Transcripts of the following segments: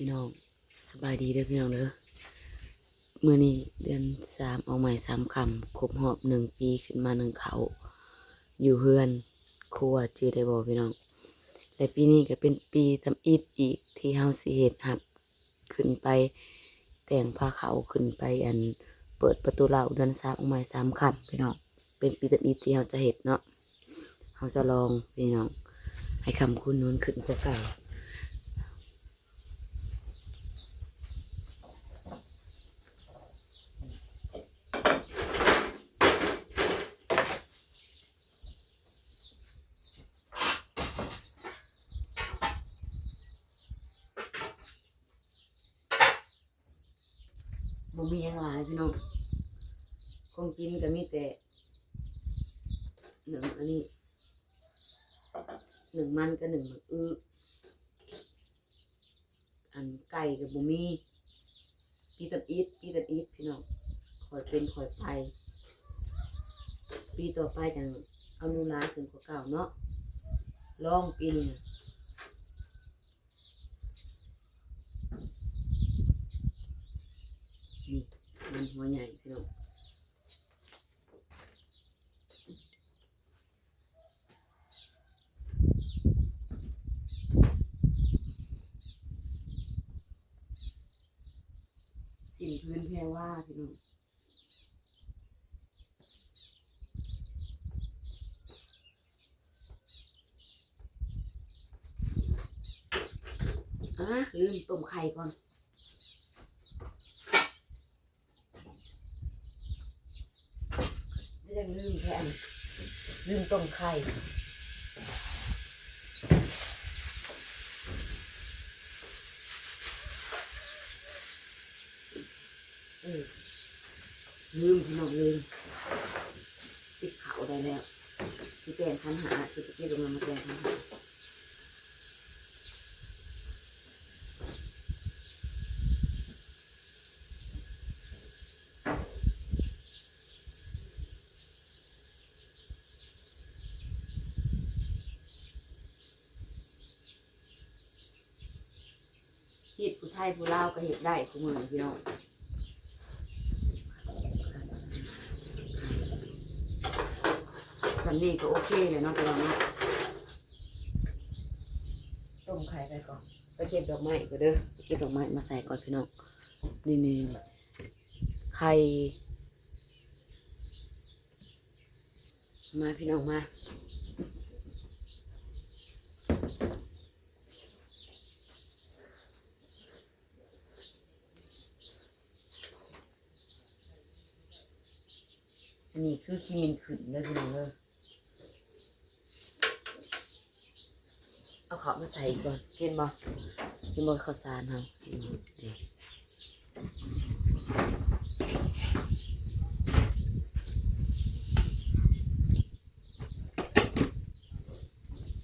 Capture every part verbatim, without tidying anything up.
พี่น้อง สบายดีเด้อพี่น้องเด้อ มื้อนี้เดือนสามออกใหม่สามค่ำ ครบรอบหนึ่งปีขึ้นมานึ่งข้าวอยู่เฮือนครัว จื่อได้บ่พี่น้อง และปีนี้ก็เป็นปีทำอิฐอีกที่เฮาสิเฮ็ดฮับ ขึ้นไปแต่งผ้าขาว ขึ้นไปอันเปิดประตูเหล้าเดือนสามออกใหม่สามค่ำพี่น้อง เป็นปีทำอิฐที่เฮาจะเฮ็ดเนาะ เฮาจะลองพี่น้อง ให้ค่ำคูณนวณขึ้นกว่าเก่า บ่มีหยังหลายพี่น้อง ของกินก็มีแต่หนึ่งอันนี้ หนึ่งมันกับหนึ่งหมากอึ อันไก่ก็บ่มี ปีทำอิฐ ปีทำอิฐพี่น้อง ค่อยเป็นค่อยไป ปีต่อไปจั่งเอาหนูหลายขึ้นกว่าเก่าเนาะ ลองปีนี้นะ นี่ มันหัวใหญ่พี่น้อง สิ้นพื้นแพรว่าพี่น้อง อ่ะ ลืมต้มไข่ก่อน ยังลืมแทน ลืมต้มไข่ เออ ลืมพี่น้องลืม ติดเขาได้แล้ว สิแปลงคันหา สิไปเก็บลงมาแปลงคันหา เฮ็ดผู้ไทยผู้ลาวก็เฮ็ดได้คู่มื้อนี้พี่น้อง ส่ำนี้ก็โอเคเลยเนาะพี่น้องเนาะ ต้มไข่ไปก่อน ไปเก็บดอกไม้ก่อนเด้อ ไปเก็บดอกไม้มาใส่ก่อนพี่น้อง นี่ๆ ไข่ มาพี่น้องมา อันนี้คือขี้มินขึ้นเลยพี่น้องเด้อ เอาข้าวมาใส่ก่อน เห็นบ่ เห็นบ่ข้าวสารเฮา เห็นบ่ นี่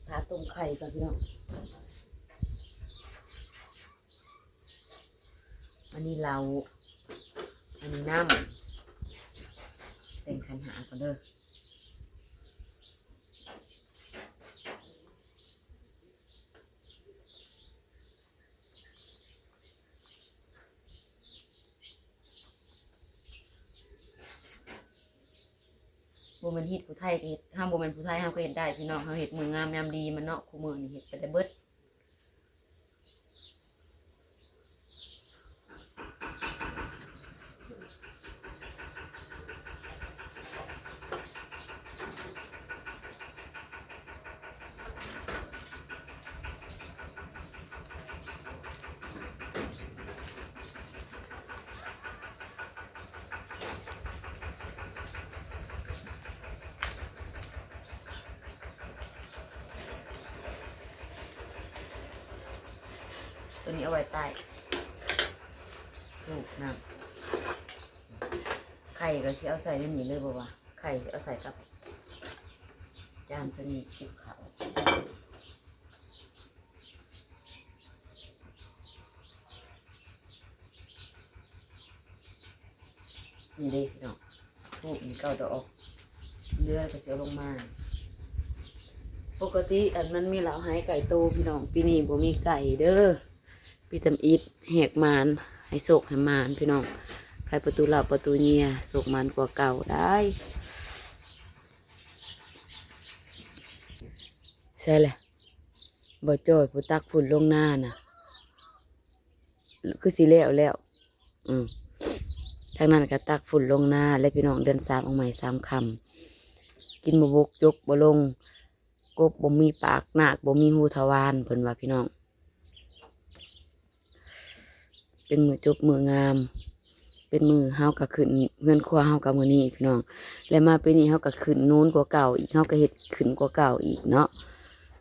ถ้าต้มไข่ก่อนพี่น้อง อันนี้เหล้า อันนี้น้ำ แต่งคันหาก่อนเด้อ บ่แม่นเฮ็ดผู้ไทยก็เฮ็ด เฮาบ่แม่นผู้ไทยเฮาก็เฮ็ดได้พี่น้อง เฮาเฮ็ดมื้องามยามดีมันเนาะ คู่มื้อนี้เฮ็ดไปได้เบิด ตัวนี้เอาไว้ใต้ สูบน้ำ ไข่ก็สิเอาใส่ในนี้เลยบ่วะ ไข่สิเอาใส่กับ จานตัวนี้ เก็บข้าว นี่เด้พี่น้อง ทูบนี่เก่าแต่ออก เดือนก็สิเอาลงมา ปกติอันมันมีเหล้าไฮไก่โตพี่น้อง ปีนี้บ่มีไก่เด้อ ปีตำอิดแหกหมาน ให้โชคให้หมานพี่น้อง ไขประตูลาวประตูเยีย โชคหมานกว่าเก่าได้ ใช่แหละ บ่จ่อยผู้ตักฝุ่นลงหน้าน่ะ คือสิแล้วแล้ว อืม ทางนั้นก็ตักฝุ่นลงหน้า และพี่น้องเดือนสามออกใหม่สามคำ กินบ่บกจกบ่ลง กบบ่มีปาก นาคบ่มีหูทวาร เพิ่นว่าพี่น้อง เป็นมื้อจบมื้องาม เป็นมื้อเฮาก็ขึ้นเฮือนครัวเฮาก็มื้อนี้พี่น้อง และมาปีนี้เฮาก็ขึ้นนูนกว่าเก่าอีก เฮาก็เฮ็ดขึ้นกว่าเก่าอีกเนาะ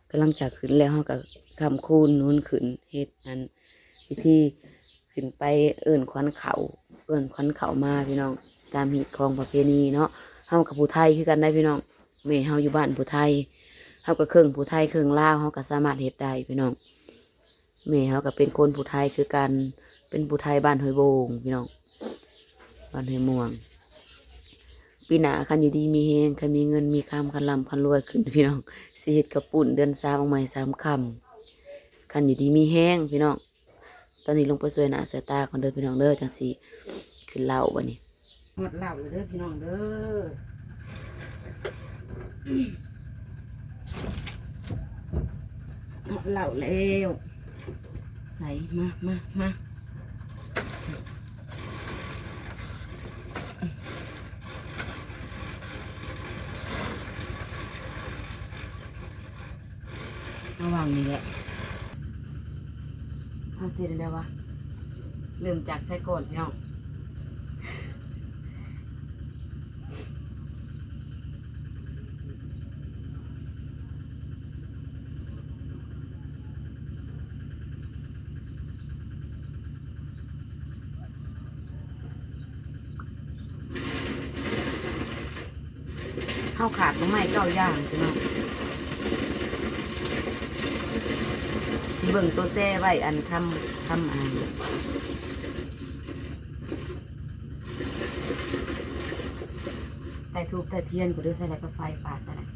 กำลังจะขึ้นแล้ว เฮาก็ค้ำคูณนูนขึ้น เฮ็ดอันพิธีขึ้นไปเอิ้นขวัญเข้า เอิ้นขวัญเข้ามาพี่น้อง ตามฮีตของประเพณีเนาะ เฮากับผู้ไทยคือกันได้พี่น้อง แม่เฮาอยู่บ้านผู้ไทย เฮาก็เคิ่งผู้ไทยเคิ่งลาว เฮาก็สามารถเฮ็ดได้พี่น้อง แม่เฮาก็เป็นคนผู้ไทยคือกัน เป็นผู้ไทยบ้านห้วยโบงพี่น้อง บ้านห้วยม่วง ปีหน้าคันอยู่ดีมีแฮง คันมีเงินมีคำ คันร่ำคันรวยขึ้นพี่น้อง สิเฮ็ดข้าวปุ้นเดือนสามออกใหม่สามคำ คันอยู่ดีมีแฮงพี่น้อง ตอนนี้ลงไปช่วยหน้าช่วยตาก่อนเด้อพี่น้องเด้อ จังสิขึ้นเหล้าบัดนี้ ฮอดเหล้าแล้วเด้อพี่น้องเด้อ ฮอดเหล้าแล้ว ใส่ มา มา มา ระหว่างนี้แหละ เฮาสิได้แล้ววะ เริ่มจากไส้ก่อนพี่น้อง เฮาขาดหน่อไม้เก้าอย่างพี่น้อง สิเบิ่งตัวแซ่ไว้อันคำ คำอัน ไต้ธูปไต้เทียนก็เด้อ ใส่แล้วก็ไฟป่าใส่นะ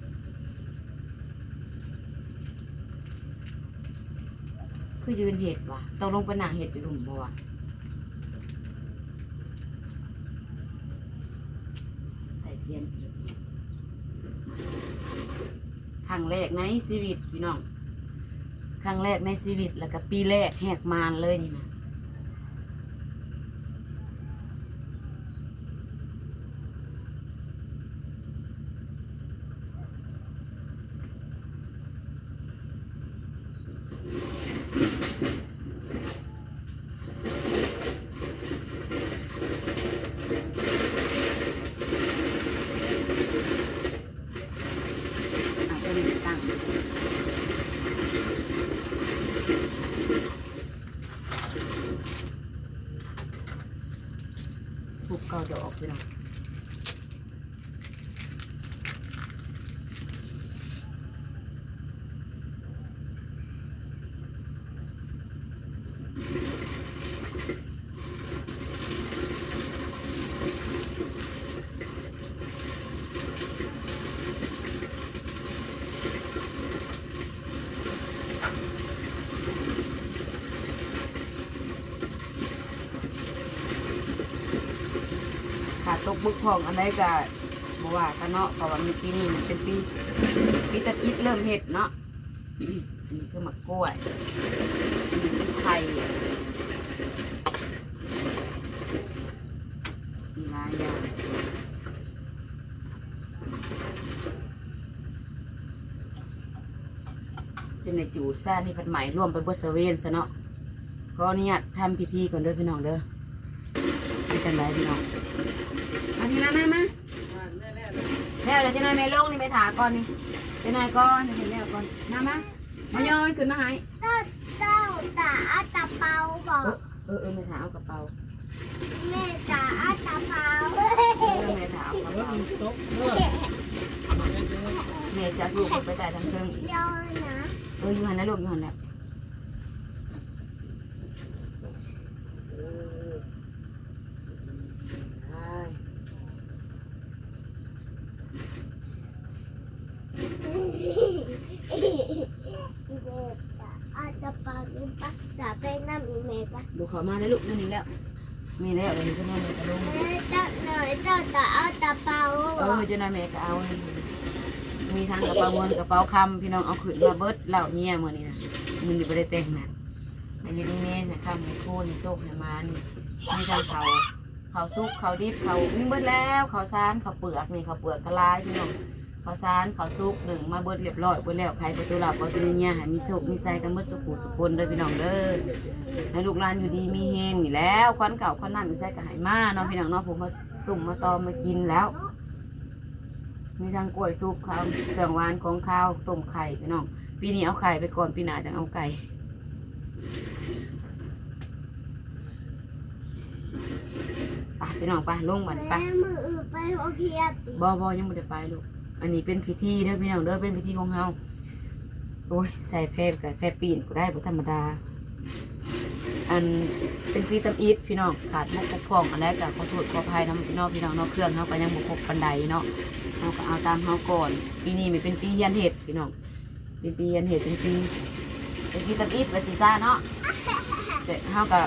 คือยืนเห็ดวะ ตกลงไปนั่งเห็ดอยู่หลุมบ่วะ ไต้เทียน ครั้งแรกในชีวิตพี่น้อง ครั้งแรกในชีวิต แล้วก็ปีแรกแหกมานเลยนี่นะ เอาตัวนี้ไปตั้ง ทูบเก้าดอกพี่น้อง ขาดตกบกพร่องอันใดก็บ่ว่ากันเนาะ เพราะว่ามีปีนี้มันเป็นปี ปีตะอิดเริ่มเฮ็ดเนาะ อันนี้คือหมากกล้วย อันนี้คือไข่ มีหลายอย่าง จนในจูดซ่านี่พัดไหมรวมไปเบิดสะเวนซะเนาะ ขออนุญาตทำพิธีก่อนเด้อพี่น้องเด้อ เป็นจังไดพี่น้อง มาพี่มามามา แล้วเดี๋ยวเจ้านายแม่ลงนี่แม่ถาก่อนนี่ เจ้านายก่อนเห็นแล้วก่อน มามา มาย้อนขึ้นมาให้ เจ้า เจ้าตาอัตตาเปาบอก เออ เออ เออ แม่ถาเอากระเป๋า แม่ตาอัตตาเปา เออ แม่ถาเอากระเป๋า แม่จะถูกไปจ่ายทางเครื่องอีก เดี๋ยวนะ เออ อยู่หันนะลูก อยู่หันนะ เออ ได้ อาจจะปากเป็นปักษาเป็นน้ำอีกไหม ดูเขามาได้ลูกมื้อนี้แล้ว มีแล้วเดี๋ยวนี้ก็นอนในกระโดง เจ้าหน่อยเจ้าจะเอาตะเปา เออเจ้าหน่อยแม่ก็เอา มีทั้งกระเป๋าเงินกระเป๋าคำพี่น้องเอาขึ้นมาเบิดเหล่าเนี่ยมื้อนี้นะมื้อนี้บ่ได้แต่งนะให้อยู่ดีมีแฮงให้คำให้คูณให้โชคให้หมานมีทั้งเขาเขาสุกเขาดิบเขามีเบิดแล้วเขาสารเขาเปลือกนี่เขาเปลือกก็หลายพี่น้องเขาสารเขาสุกหนึ่งมาเบิดเรียบร้อยเบิดแล้วไขประตูหลับประตูเนี่ยให้มีโชคมีชัยกันเบิดสุขุสุขคนเด้อพี่น้องเด้อให้ลูกหลานอยู่ดีมีแฮงนี่แล้วควันเก่าควันน้ำอยู่ใส่ก็ให้มาเนาะพี่น้องเนาะผมมาตุ่มมาตอมมากินแล้ว มีทั้งกล้วยสุกเขาเครื่องหวานของคาวต้มไข่พี่น้องปีนี้เอาไข่ไปก่อนปีหน้าจังเอาไก่ไปพี่น้องไปลงบัดนี้ไป แม่มืออื่นไปโอเพียติ บ่บ่ยังบ่ได้ไปลูกอันนี้เป็นพิธีเด้อพี่น้องเด้อเป็นพิธีของเฮาโอ้ยใส่แพร่กับแพร่ปีนก็ได้บ่ธรรมดา อันเป็นปีตำอิดพี่น้องขาดบกบกพร่องอันใดก็ขอโทษขออภัยนำพี่น้องพี่น้องเนาะเครื่องเฮาก็ยังบ่ครบปานใดเนาะเฮาก็เอาตามเฮาก่อนปีนี้มันเป็นปีเฮียนเฮ็ดพี่น้องเป็นปีเฮียนเฮ็ดเป็นปีเป็นปีตำอิดว่าสิซ่าเนาะแต่เฮาก็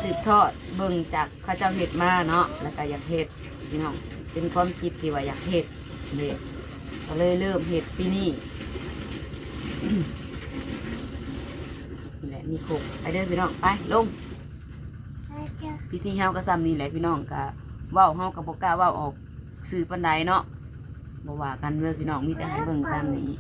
สืบทอดเบิ่งจากเขาเจ้าเฮ็ดมาเนาะแล้วก็อยากเฮ็ดพี่น้องเป็นความคิดที่ว่าอยากเฮ็ดเด้ก็เลยเริ่มเฮ็ดปีนี้ นี่แหละมีครบไปเด้อพี่น้องไปลงพิธีเฮาก็ซ้ำนี่แหละพี่น้องก็เว้าเฮาก็บ่กล้าเว้าออกสื่อปานใดเนาะบ่ว่ากันเด้อพี่น้องมีแต่ให้เบิ่งซ้ำนี้